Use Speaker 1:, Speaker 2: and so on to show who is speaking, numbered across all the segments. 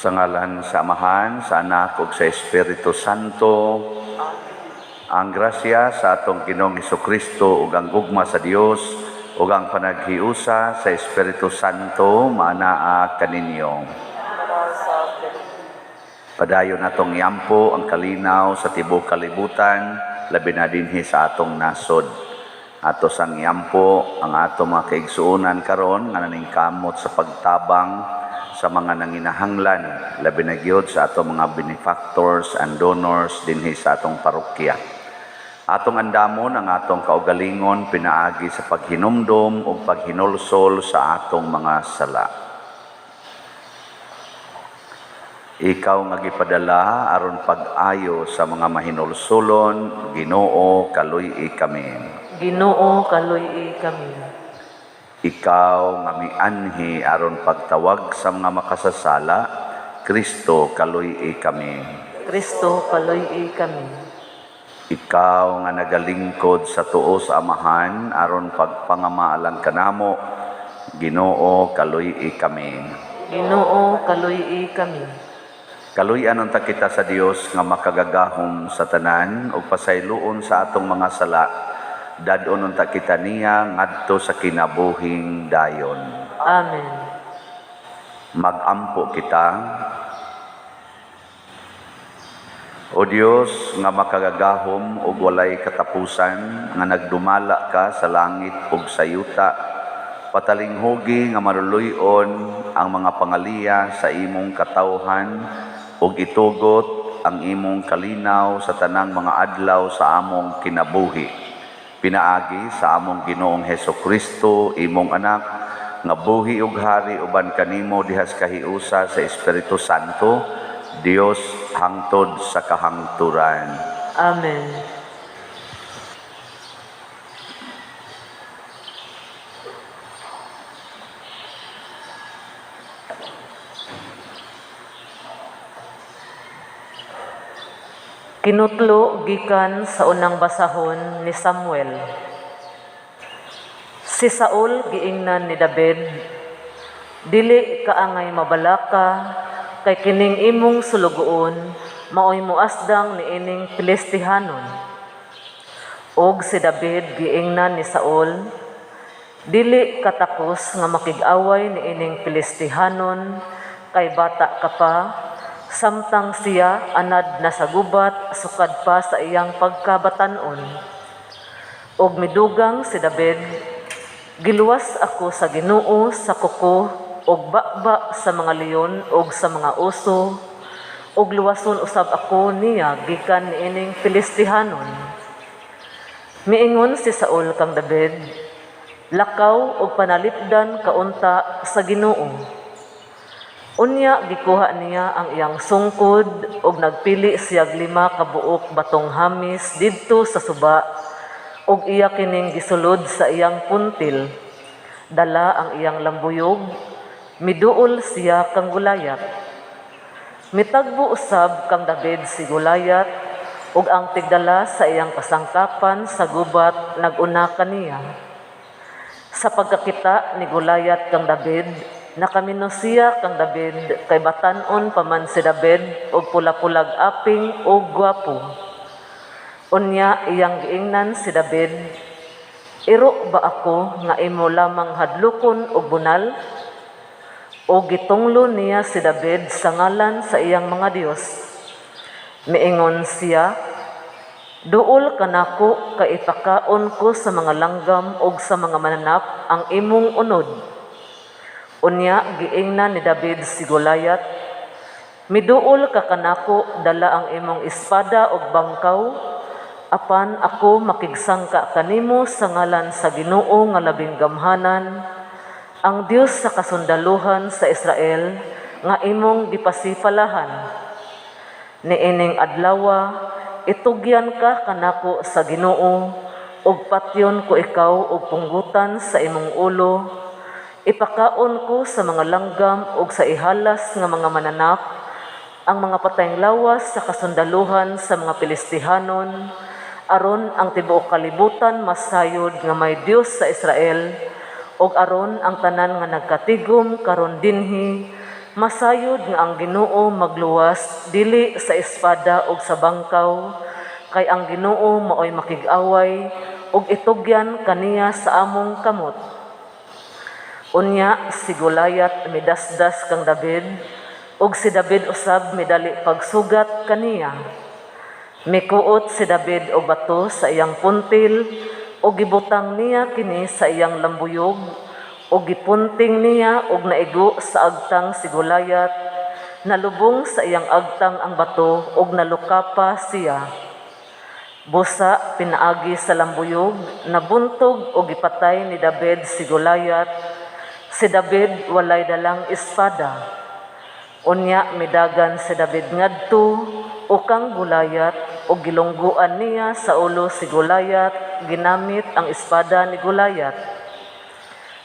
Speaker 1: Sa ngalan sa Amahan, sa Anak ug sa Espiritu Santo, ang grasya sa atong Ginoong Hesukristo ug ang gugma sa Dios ug ang panaghiusa sa Espiritu Santo maanaa kaninyo. Padayon natong iampo ang kalinaw sa tibuok kalibutan, labi na dinhi sa atong nasod. Ato sang iampo ang atong mga kaigsuonan karon nga naningkamot sa pagtabang sa mga nanginahanglan, labi na gyud sa atong mga benefactors and donors dinhi sa atong parokya. Atong andamon ang atong kaugalingon pinaagi sa paghinumdom ug paghinulsol sa atong mga sala. Ikaw nga gipadala aron pag-ayo sa mga mahinulsolon, Ginoo, kaluy-i kami.
Speaker 2: Ginoo, kaluy-i kami.
Speaker 1: Ikaw nga mianhi aron pagtawag sa mga makasasala, Kristo, kaluy-i kami.
Speaker 2: Kristo, kaluy-i kami.
Speaker 1: Ikaw nga nagalingkod sa tuo sa Amahan aron pagpangamaalang kanamo, Ginoo, kaluy-i kami.
Speaker 2: Ginoo, kaluy-i kami.
Speaker 1: Kaluy-an unta kita sa Dios nga makagagahom sa tanan ug pasayloon sa atong mga sala. Dad-on unta kita niya ngadto sa kinabuhing dayon.
Speaker 2: Amen.
Speaker 1: Magampo kita. O Dios nga makagagahom ug walay katapusan, nga nagdumala ka sa langit ug sa yuta, patalinghugi nga maluluy-on ang mga pangaliya sa imong katawhan ug itugot ang imong kalinaw sa tanang mga adlaw sa among kinabuhi. Pinaagi sa among Ginoong Hesukristo, imong anak, nga buhi ug hari uban kanimo dihas kahiusa sa Espiritu Santo, Dios hangtod sa kahangturan.
Speaker 2: Amen. Kinutlo gikan sa unang basahon ni Samuel. Si Saul giingnan ni David, "Dili kaangay mabalaka kay kining imong sulugoon maoy moasdang niining Filistihanon." Og si David giingnan ni Saul, "Dili katakos nga makig-away niining Filistihanon kay bata ka pa, samtang siya anad na sa gubat sukad pa sa iyang pagkabatan-on." Og midugang si David, "Giluwas ako sa Ginoo sa kuko og baba sa mga leon og sa mga oso, og luwason usab ako niya gikan niining Filistihanon." Miingon si Saul kang David, "Lakaw og panalipdan kaunta sa Ginoo." Unya gikuha niya ang iyang sungkod og nagpili siyag 5 ka buok batong hamis didto sa suba og iya kining gisulod sa iyang puntil. Dala ang iyang lambuyog, miduol siya kang Gulayat. Mitagbo usab kang David si Gulayat ug ang tigdala sa iyang kasangkapan sa gubat naguna kaniya. Sa pagkakita ni Gulayat kang David, nakamino siya kang David kay batan-on pa man si David og pula-pulag aping og gwapo. Unya iyang giingnan si David, "Iro ba ako nga imo lamang hadlokon og bunal?" O gitunglo niya si David sa ngalan sa iyang mga Dios. Miingon siya, "Duol kanako kay ipakaon ko sa mga langgam og sa mga mananap ang imong unod." Unya giingnan ni David si Gulayat, "Miduol ka kanako dala ang imong espada og bangkaw, apan ako makigsangka kanimo sa ngalan sa Ginoo nga labing gamhanan, ang Dios sa kasundaluhan sa Israel nga imong gipasifalahan. Niining adlawa itugyan ka kanako sa Ginoo ug patyon ko ikaw og punggutan sa imong ulo. Ipakaon ko sa mga langgam ug sa ihalas nga mga mananap ang mga patayng lawas sa kasundaluhan sa mga Filistihanon, aron ang tibuok kalibutan masayod nga may Dios sa Israel, ug aron ang tanan nga nagkatigom karon dinhi Masayod nga ang Ginoo magluwas dili sa espada ug sa bangkaw, kay ang Ginoo maoy makig-away ug itugyan kaniya sa among kamot. Unya si Goliat midasdas kang David, ug si David usab midali pagsugat kaniya. Mikuot si David og bato sa iyang puntil ug gibutang niya kini sa iyang lambuyog ug gipunting niya ug naigo sa agtang si Goliat. Nalubong sa iyang agtang ang bato ug nalukapa siya. Busa pinaagi sa lambuyog, nabuntog ug gipatay ni David si Goliat. Si David walay dalang espada. Unya midagan si David ngadto o kang Goliat ug gilungguan niya sa ulo si Goliat ginamit ang espada ni Goliat.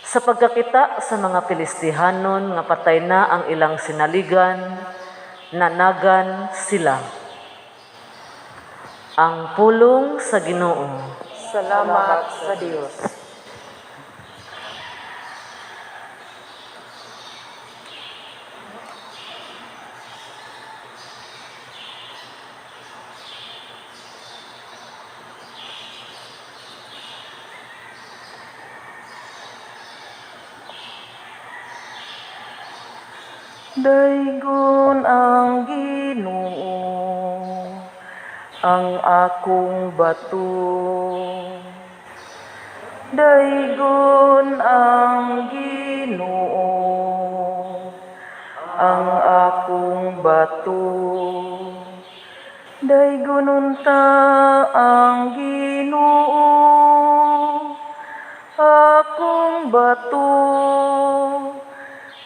Speaker 2: Sa pagkakita sa mga Filistihanon nga patay na ang ilang sinaligan, nanagan sila. Ang pulong sa Ginoo.
Speaker 3: Salamat sa Dios. Daygon ang Ginoo, ang akong bato. Daygon ang Ginoo, ang akong bato. Daygon unta ang Ginoo, akong bato,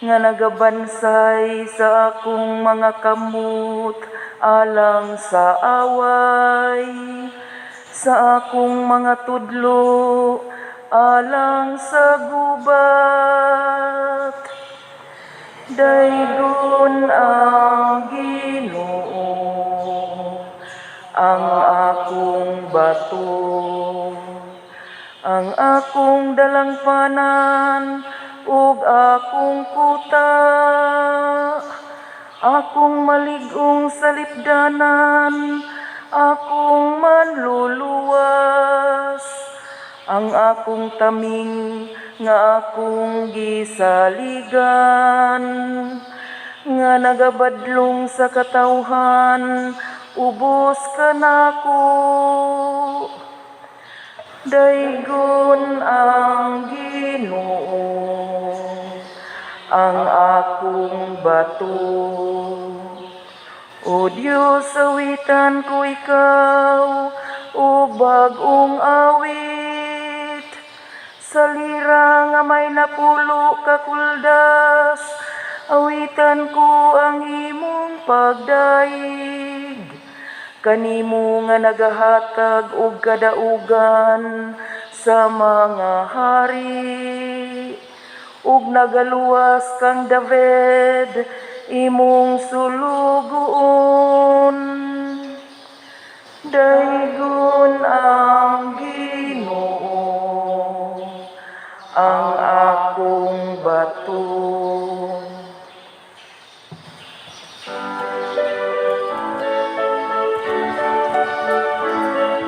Speaker 3: nga nagabansay sa akong mga kamot alang sa away, sa akong mga tudlo alang sa gubat. Daygon ang Ginoo, ang akong bato, ang akong dalangpanan ug akong kuta, akong malig-ong salipdanan, akong manluluwas, ang akong taming nga akong gisaligan, nga nagabadlong sa katawhan, ubos kanako. Daygon ang Ginoo, ang akong bato. O Dios, awitan ko ikaw, o bag-ong awit. Sa lira nga may napulo ka kuldas, awitan ko ang imong pagdaig. Kanimo nga nagahatag og kadaugan sa mga hari, ug nagaluwas kang David, imong sulugoon. Daygon ang Ginoo, ang akong bato.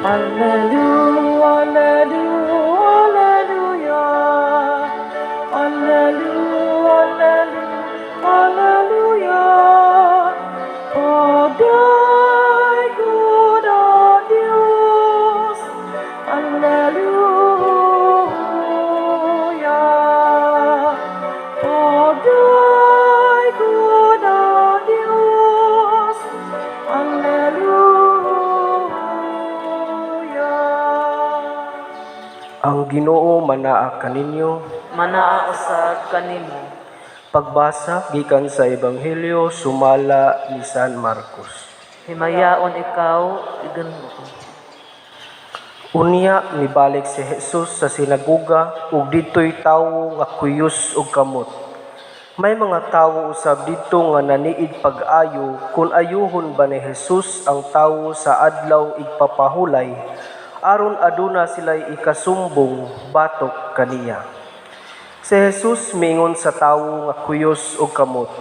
Speaker 4: Alleluia, alleluia, alleluia. Alleluia, alleluia, alleluia. O daygon ang Dios. Alleluia. O daygon ang Dios. Alleluia.
Speaker 5: Ang Ginoo manaa kaninyo.
Speaker 2: Manaa usab kanimo.
Speaker 5: Pagbasa gikan sa Ebanghelyo sumala ni San Marcos.
Speaker 2: Himayaon ikaw, Ginoo.
Speaker 5: Unya mibalik si Jesus sa sinagoga ug didtoy tawo nga kuyos og kamot. May mga tawo usab didto nga naniid pag-ayo kun ayuhon ba ni Jesus ang tawo sa adlaw igpapahulay, aron aduna sila'y ikasumbong batok kaniya. Si Jesus miingon sa tawo nga kuyos og kamot,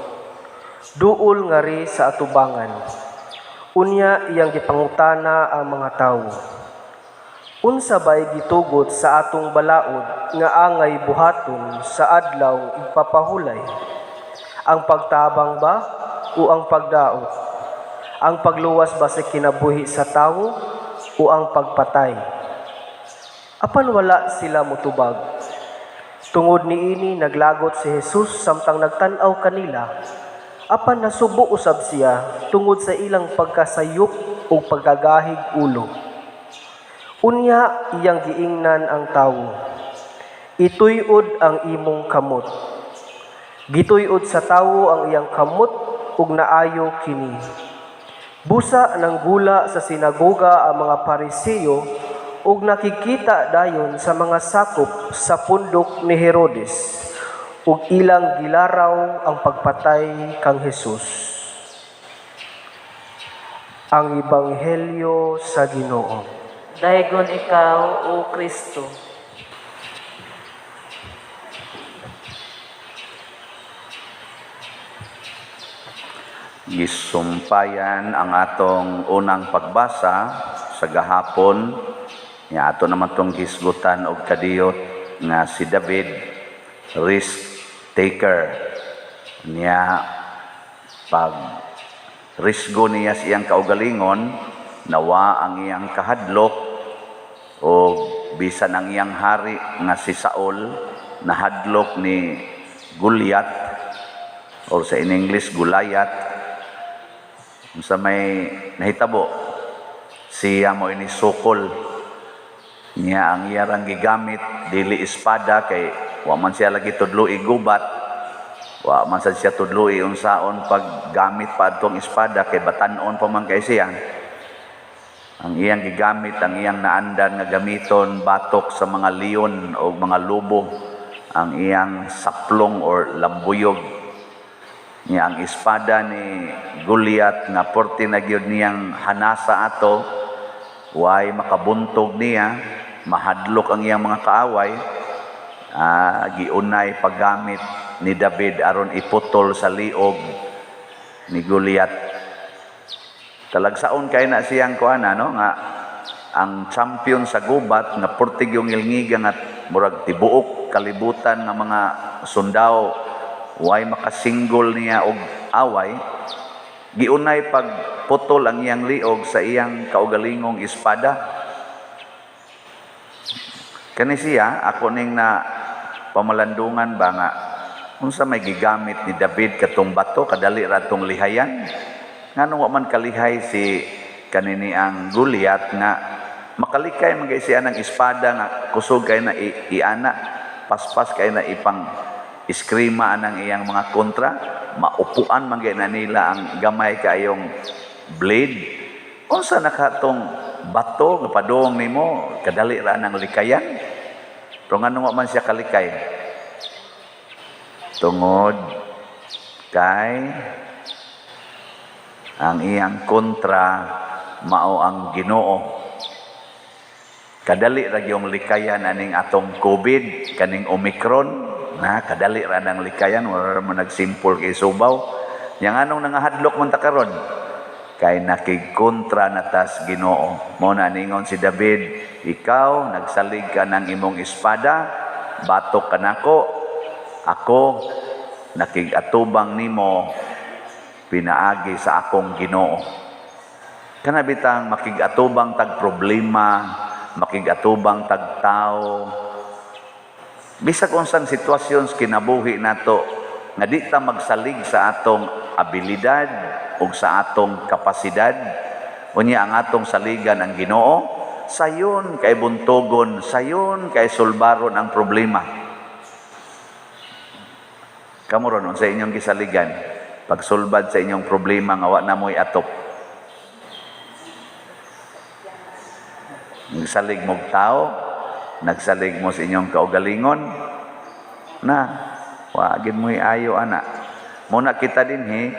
Speaker 5: Duol ngari sa atubangan. Unya iyang gipangutana ang mga tawo. Unsa bay gitugot sa atong balaod nga angay buhaton sa adlaw igpapahulay? Ang pagtabang ba o ang pagdaot? Ang pagluwas ba sa kinabuhi sa tawo o ang pagpatay? Apan wala sila motubag. Tungod niini naglagot si Jesus samtang nagtan-aw kanila. Apan nasubo usab siya tungod sa ilang pagkasayop ug pagkagahig ulo. Unya iyang giingnan ang tawo. Ituyod ang imong kamot. Gituyod sa tawo ang iyang kamot ug naayo kini. Busa nanggula sa sinagoga ang mga Pariseo ug nakikita dayon sa mga sakop sa pundok ni Herodes ug ilang gilaraw ang pagpatay kang Hesus. Ang Ebanghelyo sa Ginoo.
Speaker 2: Daygon ikaw, O Kristo.
Speaker 1: Gisumpayan ang atong unang pagbasa sa gahapon nga ato naman tong gisgutan og kadiyot nga si David, risk taker. Niya pag risgo niya sa iyang kaugalingon, nawa ang iyang kahadlok o bisan ang iyang hari nga si Saul nahadlok ni Goliath, or sa in English Goliath. Sa may nahitabo, siya mo ini sukol niya ang iyarang gigamit dili espada kay wa man siya lagi tudloi gubat, wa man sad siya tudloi unsaon paggamit pa adtong espada kay batan-on pa man kay siya. Ang iyang gigamit, ang iyang naandan nga gamiton batok sa mga leon o mga lobo, ang iyang saplong or lambuyog. Niya ang espada ni Goliath nga porte na gyud niyang hanasa ato, way makabuntog niya, mahadlok ang iyang mga kaaway. Giunay paggamit ni David aron iputol sa liog ni Goliath. Talagsaon kay na siyang kuana, no, nga ang champion sa gubat nga porte gyud ngilngiga nga murag tibuok kalibutan nga mga sundao, way makasinggol niya og away. Giunay pagputol ang iyang liog sa iyang kaugalingong espada. Kani siya, ako ning na pamalandungan ba nga unsa may gigamit ni David katong bato, kadali ra tong lihayan. Ngano wa man kalihay si kanini ang Goliath nga makalikay man kay siya ng espada nga kusog kay na iana, paspas kay na ipang iskrima anang iyang mga kontra, maupuan man gay na nila ang gamay kayong blade. Unsa na katong bato nga padung nimo kadali ra nang likayan? Pero ngano wa man siya kalikay? Tungod kay ang iyang kontra mao ang Ginoo. Kadali ra gyung likayan aning atong COVID kaning Omicron. Na kadali ra nang likayan, wala ra man nagsimpol kay subaw. Yang anong nangahadlok man ta karon? Kay nakigkontra na tas Ginoo. Mao na ningon si David, ikaw nagsalig ka ng imong espada, batok ka nako, ako nakigatubang nimo pinaagi sa akong Ginoo. Kana bitang makigatubang tag problema, makigatubang tag tao. Bisag unsang sitwasyon sa kinabuhi nato nga di ta magsalig sa atong abilidad ug sa atong kapasidad, unya ang atong saligan ang Ginoo, sayon kay buntogon, sayon kay sulbaron ang problema. Kamo ron unsa inyong gisaligan pagsulbad sa inyong problema nga wa na moy atop? Nagsalig mog tao, nagsalig mo sa inyong kaugalingon, na wa gid mo'y ayo ana. Muna kita dinhi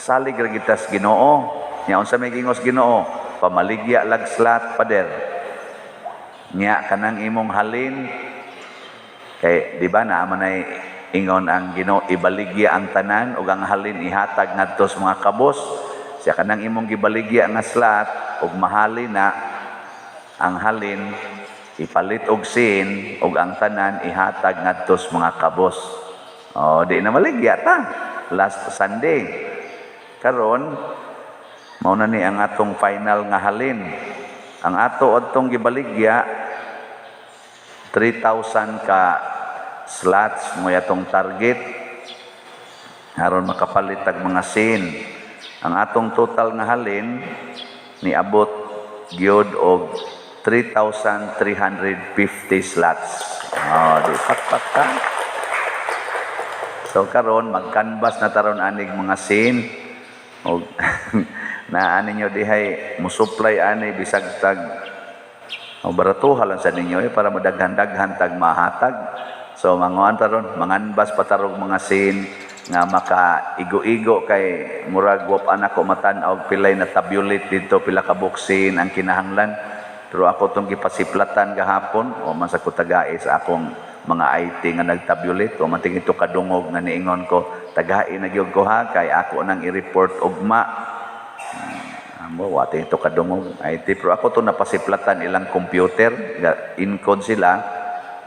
Speaker 1: salig ra kita sa Ginoo. Nya unsa may gingos Ginoo? Pamaligya lag slat pader. Nya kanang imong halin kay di ba naa man ay Ingon ang Ginoo, ibaligya ang tanan ug ang halin ihatag ngadto sa mga kabos. Siya kanang imong gibaligya nga slot ug mahali na ang halin, ipalit og sin ug ang tanan ihatag ngadto sa mga kabos. Oh, di na maligya ta last Sunday. Karon mao na ni ang atong final nga halin. Ang ato adtong gibaligya 3,000 ka slots mo atong target aron makapalit tag mga sin. Ang atong total nga halin niabot gyud og 3,350 slots. Oh, di pakpak ka. So karon magkanbas na taron anig mga sin og naa ninyo dihay musupply ani bisag tag o baratuha lang sa ninyo eh, para madaghan-daghan tag mahatag. So manguan taron, manganbas patarog mga sin nga maka igo-igo kay murag wa pa nako matan-aw pilay na tabulate dito, pila ka buksin ang kinahanglan. Pero ako tong gipasiplatan gahapon o man sa kutagae sa akong mga IT nga nagtabulate o man tingin to kadungog nga niingon ko, "Tagae na gyud ko ha, kay ako nang i-report ugma." Amo wa tingin to kadungog IT, pero ako to napasiplatan ilang computer, encode sila.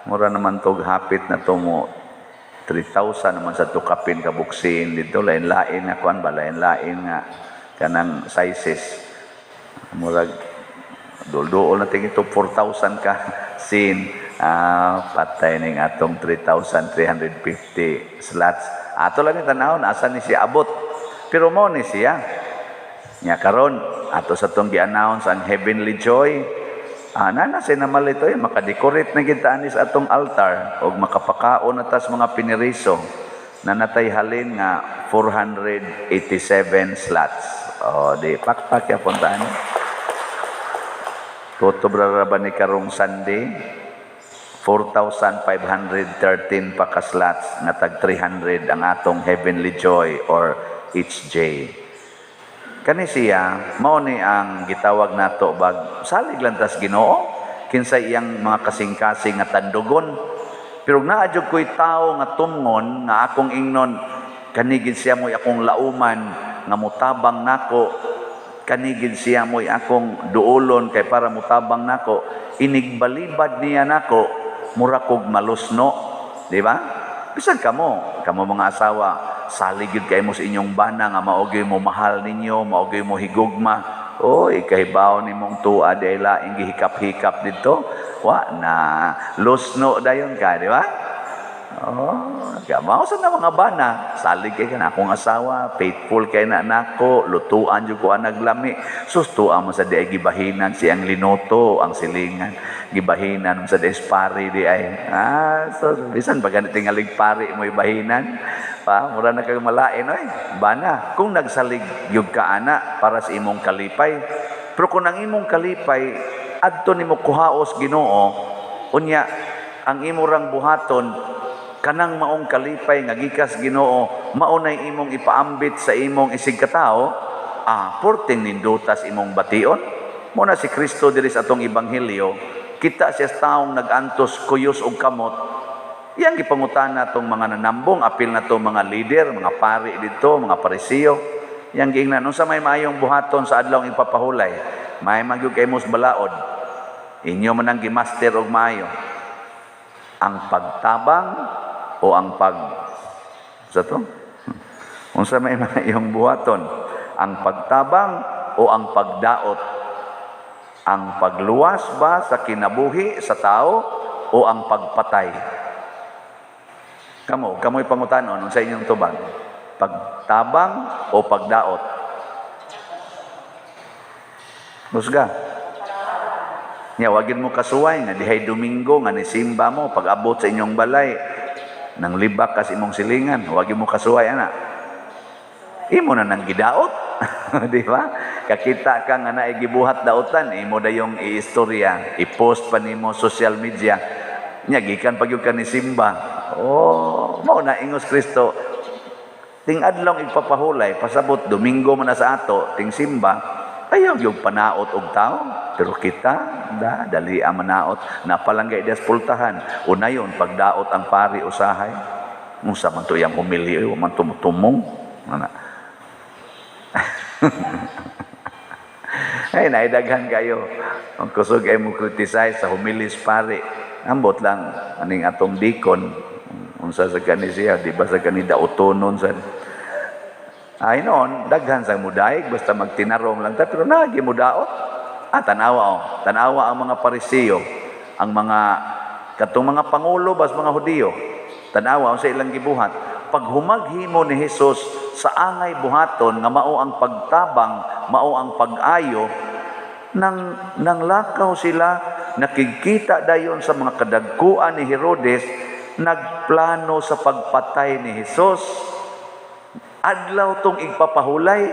Speaker 1: Mura naman tog hapit na to mo 3,000 naman sa tukapin ka buksin dito, lain-lain nga kuan ba, lain-lain nga kanang sizes. Murag dulduol na tingin to 4,000 ka sin. Patay ning atong 3,350 slots. Ato lang yung tanawon asa ni siya abot, pero mo ni siya nya karon ato sa tong gi-announce ang Heavenly Joy. Na na malito eh, makadecorate na gid ta ani sa atong altar og makapakaon na tas mga piniriso na natay halin nga 487 slots. Oh, di pakpak ya puntaan. Tutob ra ba ni karong Sunday, 4,513 pa ka slots nga tag 300 ang atong Heavenly Joy or HJ. Kani siya, mao ni ang gitawag nato bag salig lang tas Ginoo kinsay iyang mga kasing-kasing nga tandugon. Pero naa jud ko'y tawo nga tumngon nga akong ingnon, "Kanigid siya mo'y akong lauman nga mutabang nako, kanigid siya mo'y akong duolon kay para mutabang nako," inigbalibad niya nako, mura kog malusno, di ba? Bisan kamo, kamo mga asawa, salig gyud kay mo sa inyong bana nga mao gyud mo mahal ninyo, mao gyud mo higugma. Oy, kahibaw nimong tuwa dahil laing gihikap-hikap dito. Wa na lusno dayon ka, di ba? Oh, kaya mao sa na mga bana, salig kay kana akong asawa, faithful kay na nako, lutuan jud ko anag lami. Sus, tuwa mo sa di ay gibahinan siyang linuto ang silingan. Gibahinan mo sa di pari di ay. So bisan pa ganit tingalig pari mo ibahinan. Pa, mura na kag malain oy. Bana, kung nagsalig gyud ka ana para sa imong kalipay. Pero kung ang imong kalipay adto nimo kuhaos Ginoo, unya ang imo rang buhaton kanang maong kalipay nga gikas Ginoo, mao nay imong ipaambit sa imong isig katawo, porting nindutas imong bation. Mo na si Kristo diri sa atong ebanghelyo, kita siya sa taong nag-antos kuyos og kamot. Iyang gipangutana tong mga nanambong, apil na to mga leader, mga pari dito, mga Parisiyo. Iyang giingnan, "Unsa may maayong buhaton sa adlaw ipapahulay? May magyud kay mos balaod. Inyo man ang gimaster og maayo. Ang pagtabang o ang pag sa to? Unsa may maayong buhaton? Ang pagtabang o ang pagdaot? Ang pagluwas ba sa kinabuhi sa tao o ang pagpatay?" Kamo, kamo'y pangutanon sa inyong tubag. Pagtabang o pagdaot? Musga. Nya wagin mo kasuway nga dihay Domingo nga nisimba mo pag abot sa inyong balay nang libak kas imong silingan, wagin mo kasuway ana. Imo na nang gidaot. Di ba? Kakita ka nga naay gibuhat daotan, imo dayong iistorya, i-post pa nimo social media. Nya gikan pa gyud ka ni simba. Oh, mao na ingos Kristo. Ting adlong igpapahulay, pasabot Domingo man na sa ato, ting simba, ayaw yung panaot og tao. Pero kita, da, dali ang manaot, napalanggay des pultahan. Unayon, pagdaot ang pari usahay. Unsa man to iyang humili, man tumutumong. Ana. Ay, naidaghan kayo. Ang kusog ay mo criticize sa humilis pare. Ambot lang aning atong deacon. Unsa sa kani siya, di ba sa kani dautonon sa. Ay noon, daghan sa mudaig basta magtinarong lang ta, pero nagi mudaot. Ah, tanawa oh. Tanawa ang mga Pariseo, ang mga katong mga pangulo bas mga Hudiyo. Tanawa unsa ilang gibuhat. Paghumaghimo ni Hesus sa angay buhaton nga mao ang pagtabang, mao ang pag-ayo, nang lakaw sila, nakikita dayon sa mga kadagkuan ni Herodes, nagplano sa pagpatay ni Hesus. Adlaw tong igpapahulay.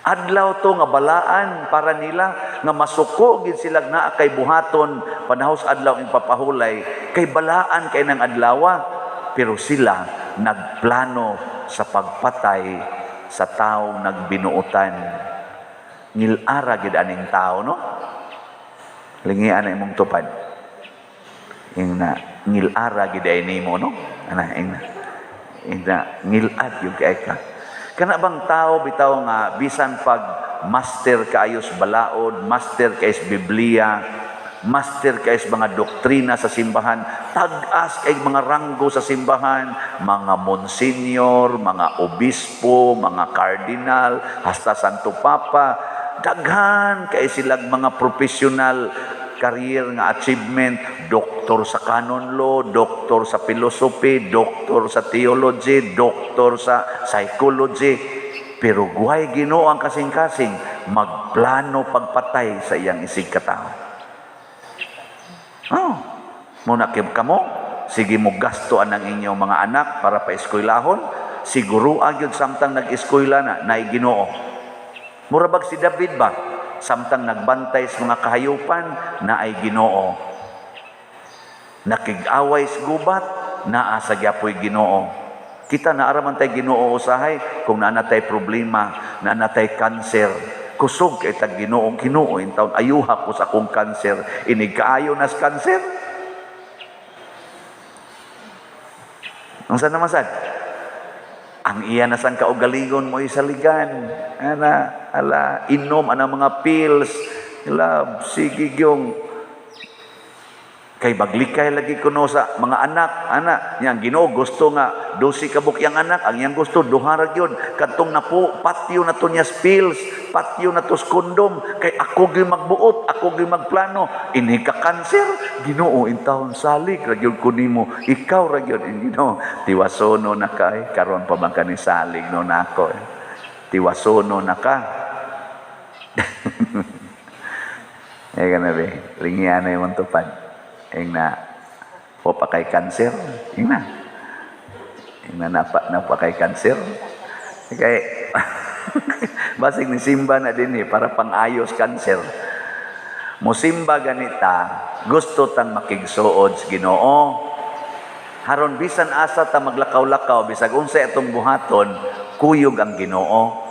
Speaker 1: Adlaw to nga balaan para nila nga masuko gid sila naa kay buhaton panahos adlaw igpapahulay kay balaan kay nang adlawa, pero sila nagplano sa pagpatay sa tawo nagbinuotan. Ngilara gid aning tao, no? Lingian na imong tupad. Ingna ngilara gid ay nimo, no? Ana ingna. Ingna ngilad yung kay ka. Kana bang tao bitaw nga bisan pag master kaayos balaod, master kaayos Biblia, master kaayos mga doktrina sa simbahan, tag-as kay mga ranggo sa simbahan, mga monsenyor, mga obispo, mga kardinal, hasta Santo Papa, daghan kay silang mga professional career nga achievement, doktor sa canon law, doktor sa philosophy, doktor sa theology, doktor sa psychology. Pero guhay Ginoo ang kasing-kasing magplano pagpatay sa iyang isig katao. Oh, muna kamo, sige mo gasto ang inyong mga anak para pa-eskwelahon, siguro agyod samtang nag-eskwela na naay Ginoo. Mura bag si David ba? Samtang nagbantay sa mga kahayupan, naay Ginoo. Nakig-away sa gubat, naa sa gyapoy Ginoo. Kita naaraman tay Ginoo usahay kung naa na tay problema, naa na tay kanser. Kusog kay tag Ginoo, Ginoo in taon ayuha ko sa akong kanser, inig kaayo nas kanser. Unsa naman sad? Ang iya na sang kaugalingon mo isaligan. Ana, ala, inom ana mga pills. Love, sige gyong kay baglikay lagi kuno sa mga anak, ana, yang Ginoo gusto nga 12 ka buok yang anak, ang iyang gusto duha ra gyud. Kadtong napo patyo na to niya pills, patyo na to kondom, kay ako gyud magbuot, ako gyud magplano. Ini ka kanser, Ginoo in taon salig ra gyud ko nimo, ikaw ra gyud in Ginoo. Tiwasono na kay karon pa man kani salig no nako. Tiwasono na ka. Eh kana be, lingian na imong tupad. Ingna o pa kay kanser, ingna. Ingna napa kay kanser. Kay basig ni simba na dinhi para pang-ayos kanser. Musimba ganita, gusto tang makigsuod sa Ginoo. Haron bisan asa ta maglakaw-lakaw, bisag unsay atong buhaton, kuyog ang Ginoo.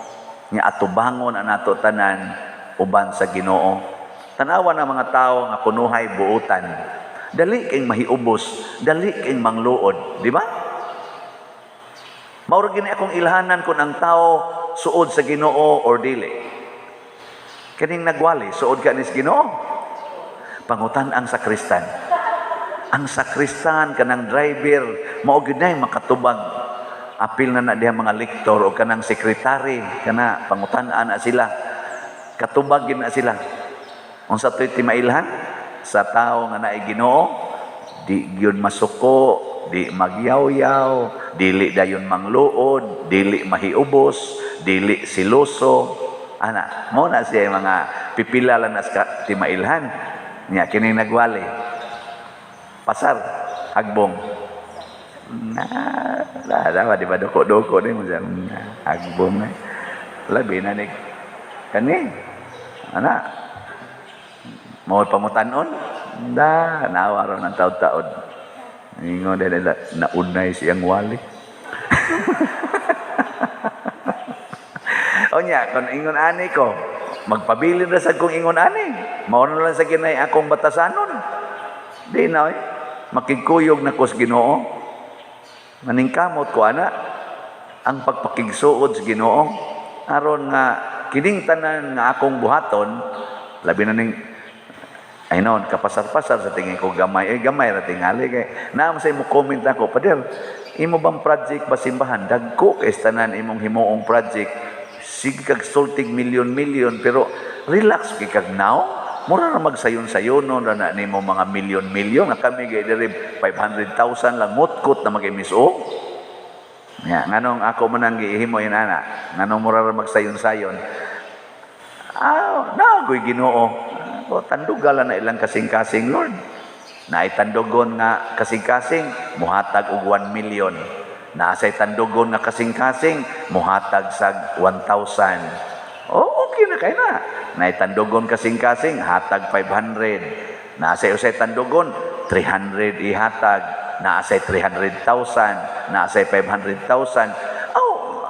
Speaker 1: Nya atubangon ang ato tanan uban sa Ginoo. Tanawa na mga tao nga kunuhay buutan. Dali kayong mahiubos, dali kayong mangluod, di ba? Mao ra gini akong ilhanan kung ang tao suod sa Ginoo or dili. Kaning nagwali, suod ka ni sa Ginoo. Pangutan ang sakristan. Ang sakristan kanang driver, mao gyud nay makatubag. Apil na na diha mga lektor o kanang sekretary, kana pangutan-an na sila. Katubag gyud na sila. Unsa to'y timailhan? Sa tao nga naay Ginoo, di gyud masuko, di magyaw-yaw, dili dayon mangluod, dili mahiubos, dili siloso. Ana, mo na siya mga pipila lang na sa timailhan. Nya kini nagwali. Pasar, hagbong. Na, la, di ba doko-doko ni mo siya. Hagbong na. Labi na ni kani. Ana, mau pangutanon? Da, nawa raw ng taod-taod. Ingon dahil naunay siyang wali. O niya, kung ingon ani ko, magpabilin na sa kong ingon ani. Mauna lang sa kinay akong batasanon. Di na, eh. Makikuyog na kos Ginoo. Maningkamot ko ana ang pagpakigsuod sa Ginoo aron nga kining tanan nga akong buhaton, labi na ning ay noon, kapasar-pasar sa tingin ko gamay, eh gamay ra tingali kay naa sa imo comment ako, "Pader, imo bang project ba simbahan dagko kay tanan imong himuong project, sige kag sultig milyon-milyon, pero relax kay kag now mura ra magsayon-sayonon ra na nimo mga milyon-milyon nga kami gay diri 500,000 lang mutkot na mag-MSO." Nya nganong ako man ang gihimo in ana, nganong mura ra magsayon-sayon? Ah, nagoy Ginoo. O, tandugalan na ilang kasing-kasing, Lord. Naay tandugon nga kasing-kasing, muhatag og 1 million. Naasay tandugon nga kasing-kasing, muhatag sag 1,000. Oh, okay na kay na. Naay tandugon kasing-kasing, hatag 500. Naasay usay tandugon, 300 ihatag. Naasay 300,000, naasay 500,000. Oh,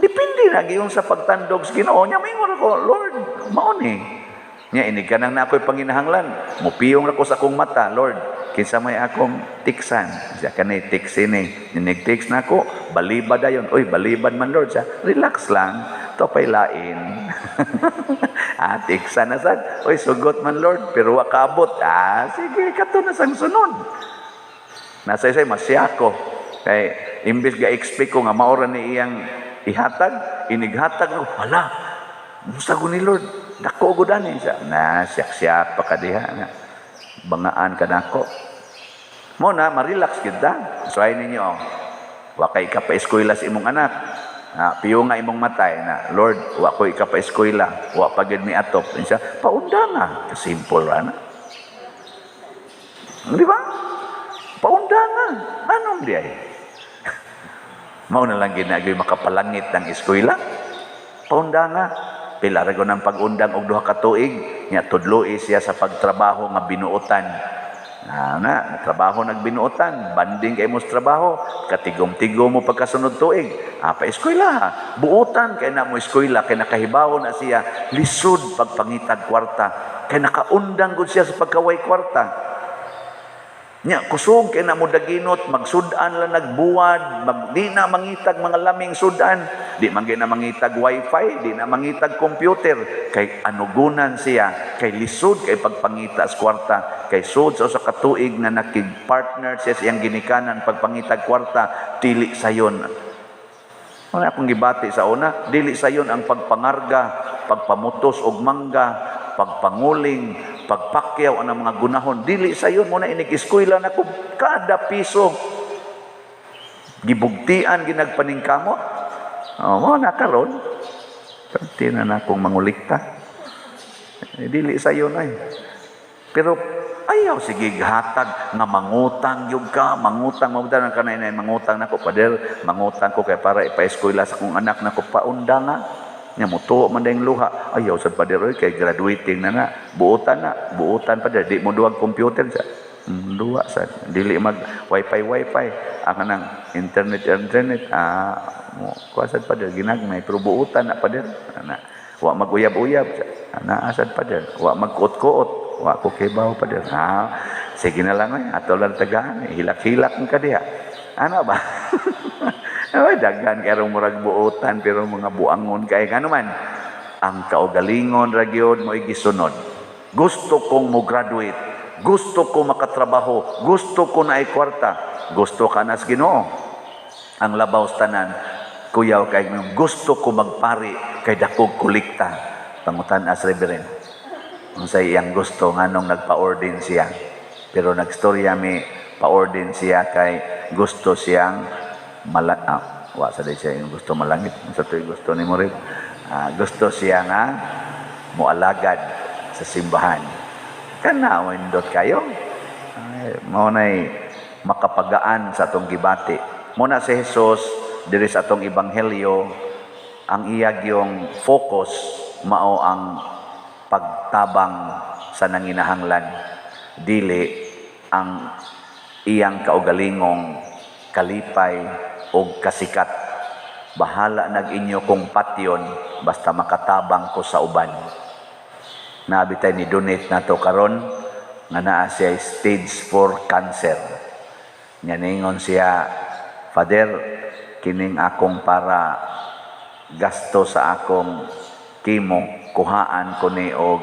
Speaker 1: depende na gyud sa pagtandog sa Ginoo. Nya maingon ako, "Lord, mao ni." Nya inig ka nang na ako'y panginahanglan, mupiyong ra ko sa akong mata, "Lord, kinsa may akong tiksan?" Siya kani text ini. Inig text na ako, balibad dayon. "Oy, balibad man, Lord." Siya, "Relax lang. To pay lain." Ah, tiksan na sad. "Oy, sugot man, Lord, pero wa kaabot." Ah, sige, kato na sang sunod. Nasa isay masyako. Kay imbes ga expect ko nga maora ni iyang ihatag, inighatag ako, hala. Musta ko ni Lord? Dako gud ani siya. Na siyak-siyak pa ka diha na. Bangaan ka nako. Mo na ma-relax kita. So ay ninyo, oh. Wa kay ka pa-eskwela sa imong anak. Na piyo nga imong matay na, "Lord, wa ko ika pa-eskwela, wa pa gyud mi atop." Siya, paunda nga. Simple ra na. Di ba? Paunda nga. Anong di ay? Mao na lang ginagay makapalangit ng eskwela. Paunda nga. Pila ra ng pag-undang og 2 ka tuig nya tudloi siya sa pagtrabaho nga binuotan. Na, na trabaho nagbinuotan, banding kay mo sa trabaho, katigom-tigom mo pagkasunod tuig. Ah, pa eskwela, buotan kay na mo eskwela kay nakahibaw na siya lisod pagpangitag kwarta, kay nakaundang gud siya sa pagkaway kwarta. Nya kusog kay na mo daginot, magsud-an lang nagbuwad, mag di na mangitag mga laming sudan, di man gyud na mangitag wifi, di na mangitag computer, kay anugunan siya, kay lisod kay pagpangita sa kwarta, kay sud sa usa ka tuig nga nakig-partner siya sa iyang ginikanan pagpangitag kwarta, dili sayon. Wala akong gibati sa una, dili sayon ang pagpangarga, pagpamutos og mangga, pagpanguling, pagpakyaw ang mga gunahon. Dili sayon mo na inig eskwela na ko kada piso. Gibugtian ginagpaningkamot. Oh, mo na karon. Pwede na na akong mangulikta. Eh, dili sayon ay. Pero ayaw sige hatag nga mangutang yung ka, mangutang, mangutang ng kanay na mangutang nako, "Pader, mangutang ko kay para ipa-eskwela sa akong anak nako." Paunda nga. Nya mutuo man dayong luha. "Ayaw sad, pader, oy, kay graduating na na. Buotan na, buotan, pader, di mo duwag computer sa." Duwa sad. Dili mag wifi wifi. Ang kanang internet internet. Ah, mo kuha sad, pader, ginagmay, pero buotan na, pader. Ana. Wa maguyab-uyab. Ana asad, pader. Wa magkuot-kuot. Wa ko kibaw, pader. Ah, sige na lang oy, ato lang tagaan. Hilak-hilak ka diha. Ano ba? Ay, daghan kay murag buotan pero mga buangon kay ngano man. Ang kaugalingon ra gyud mo'y gisunod. Gusto kong mo graduate, gusto ko makatrabaho, gusto ko na ay kwarta, gusto ka na sa Ginoo. Ang labaw sa tanan, kuyaw kay gusto ko magpari kay dakog kolekta. Pangutan as reverend. Unsay iyang gusto, nganong nagpa-ordain siya. Pero nagstorya mi, pa-ordain siya kay gusto siyang ah, wa sa day siya yung gusto malangit. Unsa to'y gusto ni Morit? Ah, gusto siya nga moalagad sa simbahan. Kana indot kayo. Ay, mao nay makapagaan sa atong gibati. Mo na si Jesus diri sa atong ebanghelyo, ang iya gyung focus mao ang pagtabang sa nanginahanglan, dili ang iyang kaugalingong kalipay o kasikat. Bahala nag inyo kong patyon basta makatabang ko sa uban. Nabitay ni donate na to karon nga naa siya stage 4 cancer. Nya ningon siya, Father, kining akong para gasto sa akong chemo, kuhaan ko ni og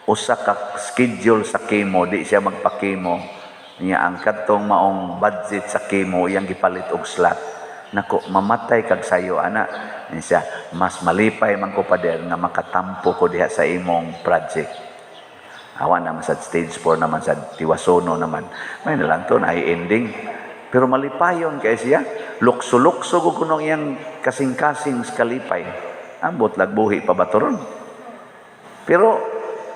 Speaker 1: usa ka schedule sa chemo, di siya magpa-chemo. Niya ang kadtong maong budget sa chemo iyang gipalit og slot. Nako, mamatay kag sayo ana. Niya siya, mas malipay man ko, Pader, nga makatampo ko diha sa imong project. Awa naman sa stage 4 naman sa tiwasono naman. May na lang to, na ending. Pero malipayon kay siya. Lukso-lukso ko kunong iyang kasing-kasing sa kalipay. Ambot lagbuhi pa ba to ron? Pero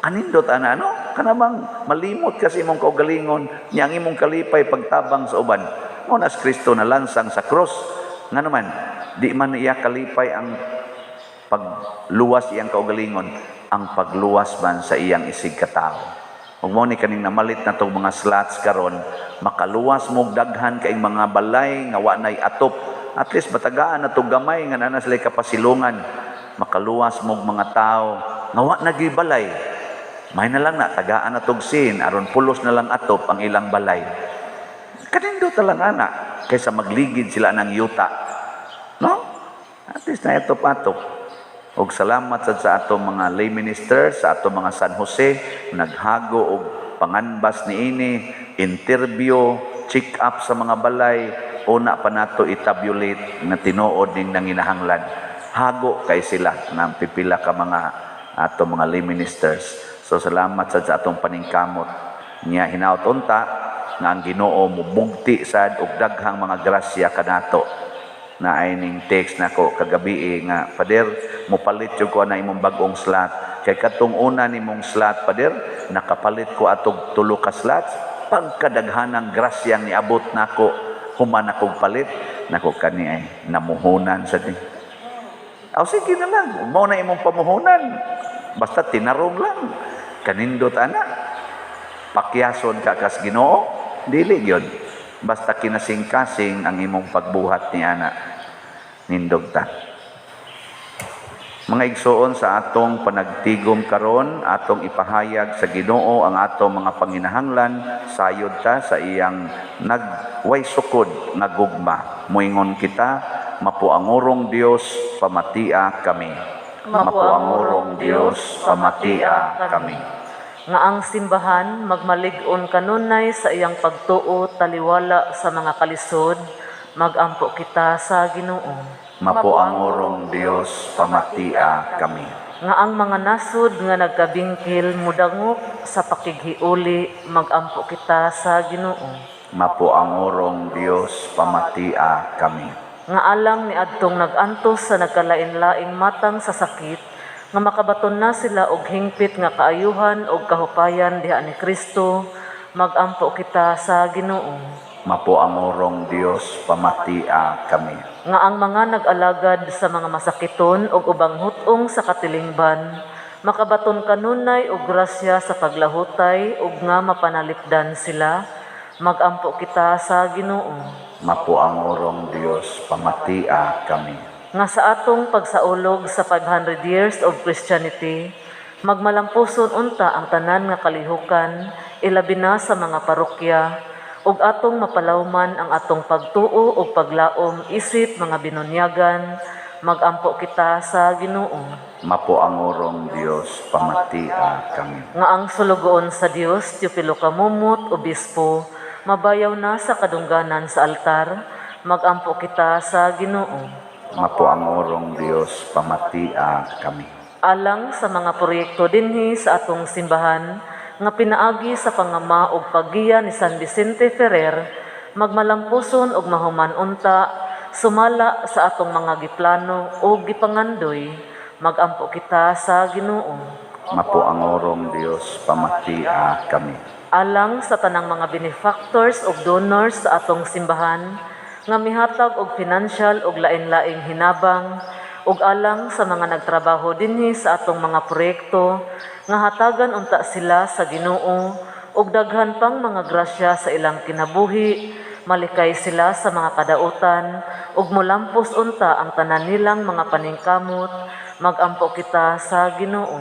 Speaker 1: anindot ana, ano? Kanabang malimot kasi imong kaugalingon, niya ang imong kalipay pagtabang sa uban. Mao na si Kristo na lansang sa cross. Nga naman, di man iya kalipay ang pagluwas iyang kaugalingon, ang pagluwas man sa iyang isig katao. Ug mao ni kaning namalit na tong mga slots karon, makaluwas mo daghan kay mga balay nga wa nay atop. At least matagaan na to gamay nga naa na sila kapasilungan. Makaluwas mo mga tao nga wa na gyud balay. May na lang na tagaan na tog sin aron pulos na lang atop ang ilang balay. Kanindot na lang ana kaysa magligid sila ng yuta. No? At least na atop-atop. Og salamat sad sa atong mga lay ministers, sa atong mga San Jose, naghago og panganbas niini, interview, check up sa mga balay, una pa nato i-tabulate nga tinuod ning nanginahanglan. Hago kay sila ng pipila ka mga atong mga lay ministers. So salamat sad sa atong paningkamot. Nya hinaut unta nga ang Ginoo mubugti sad og daghang mga grasya kanato. Na ay ning text nako kagabi nga, "Pader, mopalit jud ko na imong bag-ong slot kay katong una nimong slot, Pader, nakapalit ko atog tulo ka slots, pagkadaghanang grasyang niabot nako human akong palit nako." Kani ay namuhunan sa di. Aw, sige na lang, mao na imong pamuhunan, basta tinarong lang. Kanindot ana, pakyason ka kas Ginoo, dili gyud, basta kinasing-kasing ang imong pagbuhat ni ana. Nindog ta. Mga igsoon, sa atong panagtigom karon, atong ipahayag sa Ginoo ang atong mga panginahanglan sayod ta sa iyang nagway sukod nga gugma. Muingon kita, Mapuangurong Dios, pamatia kami. Mapuangurong Dios, pamatia kami.
Speaker 2: Nga ang simbahan magmalig-on kanunay sa iyang pagtuo taliwala sa mga kalisod, magampo kita sa Ginoo.
Speaker 1: Mapuangurong Dios, pamatia kami.
Speaker 2: Nga ang mga nasod nga nagkabingkil mudangop sa pakighiuli, magampo kita sa Ginoo.
Speaker 1: Mapuangurong Dios, pamatia kami.
Speaker 2: Nga alang ni adtong nag-antos sa nagkalain-laing matang sa sakit, nga makabaton na sila og hingpit nga kaayuhan og kahupayan diha ni Kristo, magampo kita sa Ginoo.
Speaker 1: Mapuangurong Dios, pamatia kami.
Speaker 2: Nga ang mga nag-alagad sa mga masakiton og ubang hut-ong sa katilingban makabaton kanunay og grasya sa paglahutay ug nga mapanalipdan sila, magampo kita sa Ginoo.
Speaker 1: Mapuangurong Dios, pamatia kami.
Speaker 2: Nga sa atong pagsaulog sa 500 years of Christianity, magmalampuson unta ang tanan nga kalihukan, ilabi na sa mga parokya, ug atong mapalawman ang atong pagtuo ug paglaom isip mga binunyagan, magampo kita sa Ginoo.
Speaker 1: Mapuangurong Dios, pamatia kami.
Speaker 2: Nga ang sulugoon sa Dios, Teofilo Camomot, Obispo, mabayaw na sa kadungganan sa altar, magampo kita sa Ginoo.
Speaker 1: Mapuangurong Dios, pamatia kami.
Speaker 2: Alang sa mga proyekto dinhi sa atong simbahan nga pinaagi sa pangama ug paggiya ni San Vicente Ferrer, magmalampuson ug mahuman unta sumala sa atong mga giplano ug gipangandoy, magampo kita sa Ginoo.
Speaker 1: Mapuangurong Dios, pamatia kami.
Speaker 2: Alang sa tanang mga benefactors ug donors sa atong simbahan nga mihatag og financial ug lain-laing hinabang, ug alang sa mga nagtrabaho dinhi sa atong mga proyekto, nga hatagan unta sila sa Ginoo ug daghan pang mga grasya sa ilang kinabuhi, malikay sila sa mga kadautan ug molampos unta ang tanan nilang mga paningkamot, magampo kita sa Ginoo.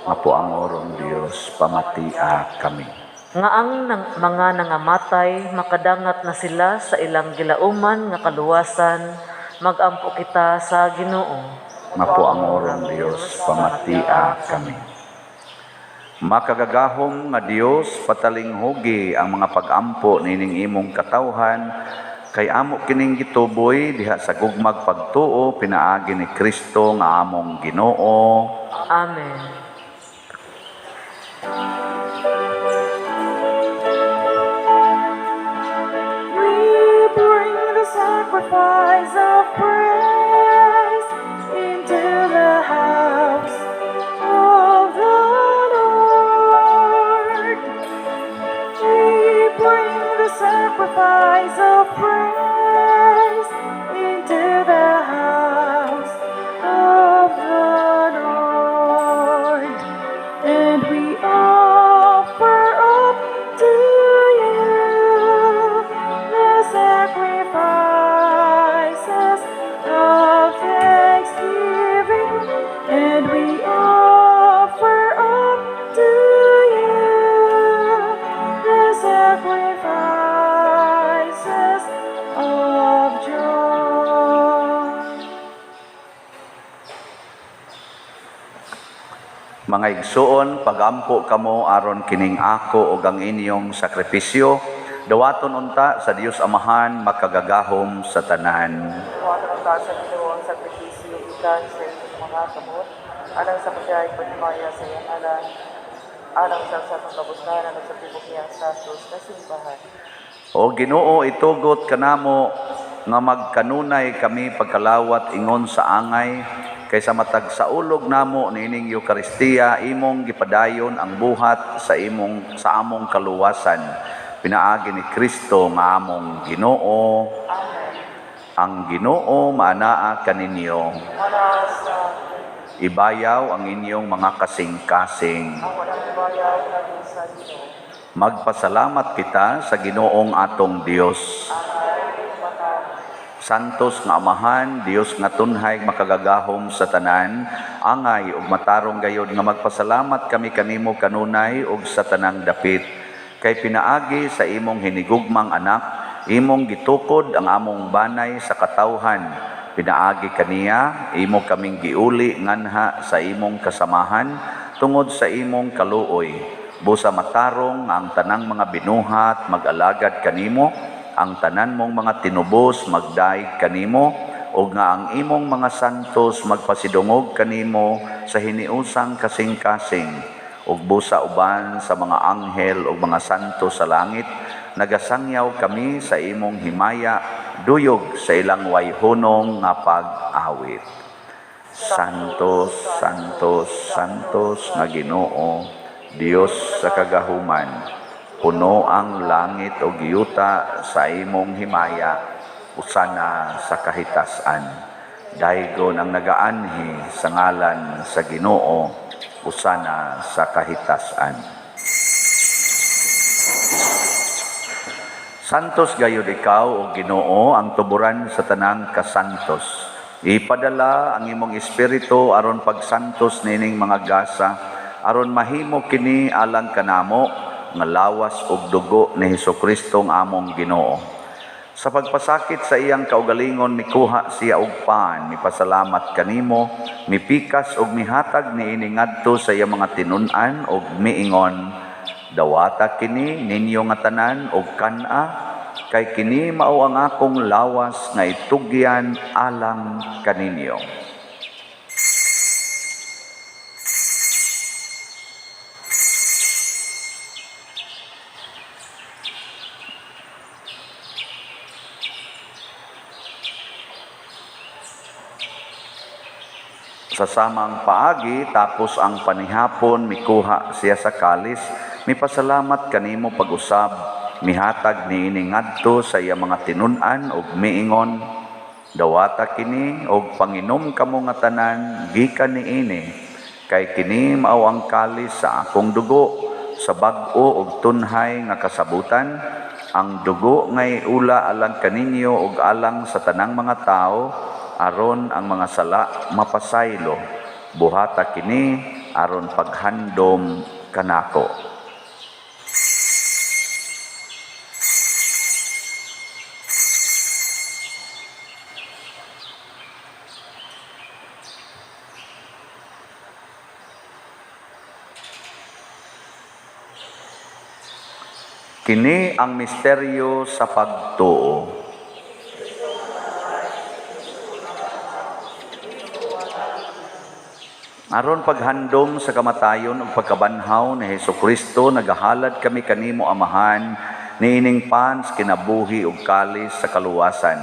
Speaker 1: Mapuangurong Dios, pamatia kami.
Speaker 2: Nga ang mga nangamatay makadangat na sila sa ilang gilauman nga kaluwasan, magampo kita sa Ginoo.
Speaker 1: Mapuang orong Dios, pamatia kami. Makagagahom nga Dios, patalinghugi ang mga pagampo nining imong katawhan, kay amo kining gituboy diha sa gugmag pagtuo pinaagi ni Kristo nga among Ginoo.
Speaker 2: Amen.
Speaker 4: We bring the sacrifice of praise into the house of the Lord. We bring the sacrifice of praise into the house of the Lord. And we offer up to you the sacrifices of thanksgiving. And we offer up to you the sacrifices of joy.
Speaker 1: Mga igsuon, pagampo kamo aron kining ako ug ang inyong sakripisyo, dawaton unta sa Dios Amahan makagagahom sa tanan.
Speaker 3: Dawaton unta sa Ginoo ang sakripisyo gikan sa inyong mga kamot, alang sa pagdayeg paghimaya sa iyang ngalan, alang sa atong kabuslan alang sa tibuok niyang santos na simbahan.
Speaker 1: O Ginoo, itugot kanamo nga magkanunay kami pagkalawat ingon sa angay, kaysa matag saulog namo niining Eukaristiya, imong gipadayon ang buhat sa imong sa among kaluwasan. Pinaagi ni Kristo nga among Ginoo.
Speaker 3: Amen.
Speaker 1: Ang Ginoo maanaa kaninyo.
Speaker 3: Manaa sa
Speaker 1: Ibayaw ang inyong mga kasing-kasing.
Speaker 3: Ang walang ibayaw natin sa Ginoo.
Speaker 1: Magpasalamat kita sa Ginoong atong Dios. Santos nga Amahan, Dios nga tunhay makagagahom sa tanan, angay ug matarong gayod nga magpasalamat kami kanimo kanunay ug sa tanang dapit. Kay pinaagi sa imong hinigugmang anak, imong gitukod ang among banay sa katawhan. Pinaagi kaniya, imo kaming giuli nganha sa imong kasamahan tungod sa imong kaluoy. Busa matarong ang tanang mga binuhat mag-alagad kanimo, ang tanan mong mga tinubos magdaig kanimo, ug nga ang imong mga santos magpasidungog kanimo sa hiniusang kasing-kasing. Ug busa uban sa mga anghel ug mga santo sa langit, nagasangyaw kami sa imong himaya, duyog sa ilang wayhunong nga pag-awit. Santos, Santos, Santos nga Ginoo, Dios sa kagahuman, puno ang langit ug yuta sa imong himaya, usana sa kahitasan. Daygon ang nagaanhi sa ngalan sa Ginoo, usana sa kahitasan. Santos gayud ikaw o Ginoo, ang tuburan sa tanang kasantos. Ipadala ang imong espiritu aron pagsantos nining mga gasa, aron mahimo kini alang kanamo nga lawas ug dugo ni Hesukristo ang among Ginoo. Sa pagpasakit sa iyang kaugalingon mikuha siya og pan, mipasalamat kanimo, mipikas ug mihatag niini ngadto sa iyang mga tinun-an ug miingon, dawata kini ninyo nga tanan og kan-a, kay kini mao ang akong lawas nga itugyan alang kaninyo. Sa samang paagi, tapos ang panihapon, mikuha siya sa kalis, mipasalamat kanimo pag-usab, mihatag niini ngadto sa iya mga tinun-an ug miingon, dawata kini og panginom kamo nga tanan gikan niini, kay kini mao ang kalis sa akong dugo, sa bag-o ug tunhay nga kasabutan, ang dugo ngay ula alang kaninyo ug alang sa tanang mga tawo, aron ang mga sala mapasaylo. Buhata kini aron paghandom kanako. Kini ang misteryo sa pagtuo. Aron paghandom sa kamatayon ug pagkabanhaw ni Hesukristo, nagahalad kami kanimo, Amahan, niining pans kinabuhi ug kalis sa kaluwasan.